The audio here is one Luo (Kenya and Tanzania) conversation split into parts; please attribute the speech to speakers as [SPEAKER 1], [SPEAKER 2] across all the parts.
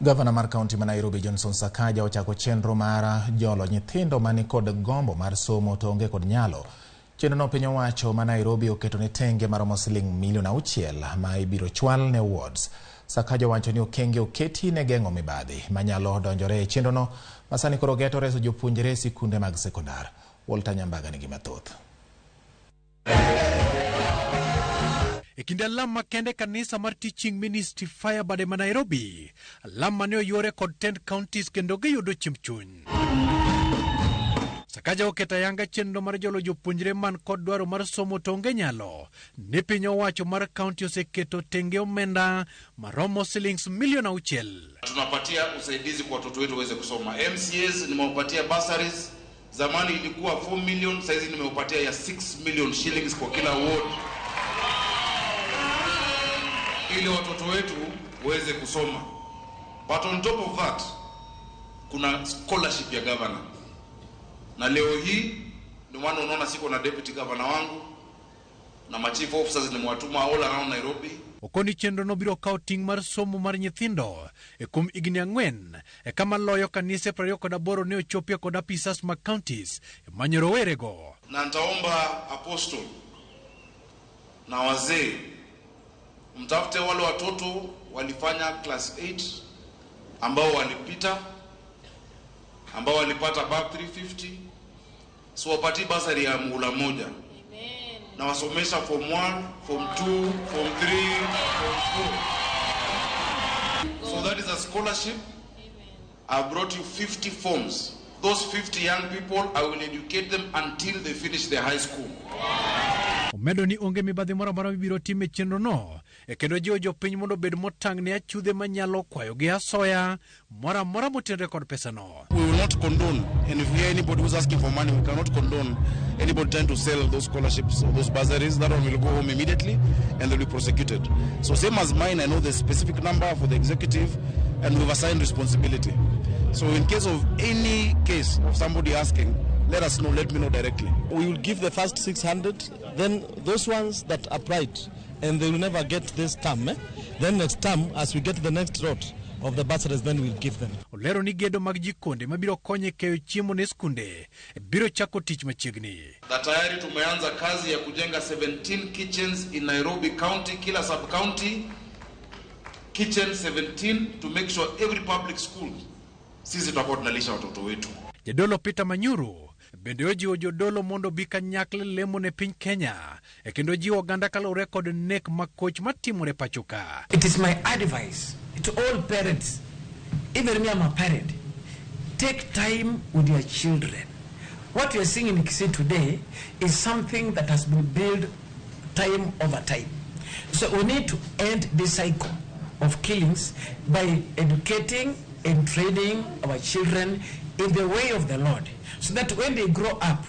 [SPEAKER 1] Gavana mar kaunti ma Nairobi Johnson Sakaja ochako chenro mar jolo nyithindo mani kod gombo mar somo to onge kod nyalo. Chenro no piny owacho ma Nairobi oketo ne tenge maromo siling milion 6 ma ibiro chwal ne wards. Sakaja owacho ni okenge oketi ne geng'o mibadhi manyalo donjore e chenro no ma sani koro geto reso jopuonjre e sikunde mag sekondar. Walter Nyambaga nigi mathoth.
[SPEAKER 2] E kinde alam makende kanisa mar Teaching Ministry Firebird ma Nairobi, alam mane oyuore kod 10 counties kendo giyudo chiemb chuny. Sakaja oketo ayanga chenro mar jolo jopuonjre man kod dwaro mar somo to onge nyalo ni piny owacho mar kaunti oseketo tenge omenda maromo silings milion 6.
[SPEAKER 3] Tunapatia usaidizi kwa watoto wetu waweze kusoma. MCAs nimewapatia bursaries, zamani ilikuwa 4 million, saizi nimewapatia ya 6 million shillings kwa kila ward ili watoto wetu waweze kusoma. But on top of that, kuna scholarship ya governor, na leo hii ndio maana unaona siko na deputy governor wangu na ma chief officers nimewatuma all around Nairobi.
[SPEAKER 2] Okoni chenro no biro kawo ting' mar somo mar nyithindo e kuom higni 4 e kama loyo kanise 28 ne ochopie kod apisas mag counties e manyo rowerego.
[SPEAKER 3] Na nitaomba apostle na wazee mtafute wale watoto walifanya class 8 ambao walipita, ambao walipata above 350, so wapatie basari ya muhula moja na wasomesha form 1, form 2, form 3, form 4. So that is a scholarship. I brought you 50 forms. Those 50 young people, I will educate them until they finish their high school.
[SPEAKER 2] Omedo ni onge mibadhi moro amora mibiro tim e chenro no e kendo jiwo jopiny mondo obed motang' ne achudhe manyalo kwayo gi asoya moro amora motenore kod pesano.
[SPEAKER 3] We will not condone, and if we hear anybody who's asking for money, we cannot condone anybody trying to sell those scholarships or those bursaries. That one will go home immediately and they'll be prosecuted. So same as mine, I know the specific number for the executive and we've assigned responsibility. So in case of any case of somebody asking, let us know, let me know directly.
[SPEAKER 4] We will give the first 600, then those ones that applied and they will never get this term. Then next term, as we get the next lot of the bursaries, then we'll give them.
[SPEAKER 2] Olero ni gedo mag jikonde mabiro konyo e keyo chiemo ne skunde biro chako tich machiegni.
[SPEAKER 3] Na tayari tumeanza kazi ya kujenga 17 kitchens in Nairobi County, kila sub county kitchen 17 to make sure every public school sisi tutakuwa tunalisha watoto wetu.
[SPEAKER 2] Jadolo Peter Manyuru bende ojiwo jodolo mondo obi kanyakla lemo ne piny Kenya e kendo jiwo oganda kaluwore kod nek makoch matimore pacho ka.
[SPEAKER 5] It is my advice to all parents, even me, I'm a parent, take time with your children. What you are seeing in Kisii today is something that has been built time over time. So we need to end this cycle of killings by educating and training our children in the way of the Lord, so that when they grow up,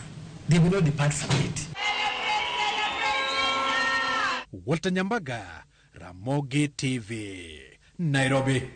[SPEAKER 5] they will not depart from it.
[SPEAKER 2] Walter Nyambaga, Ramogi TV, Nairobi.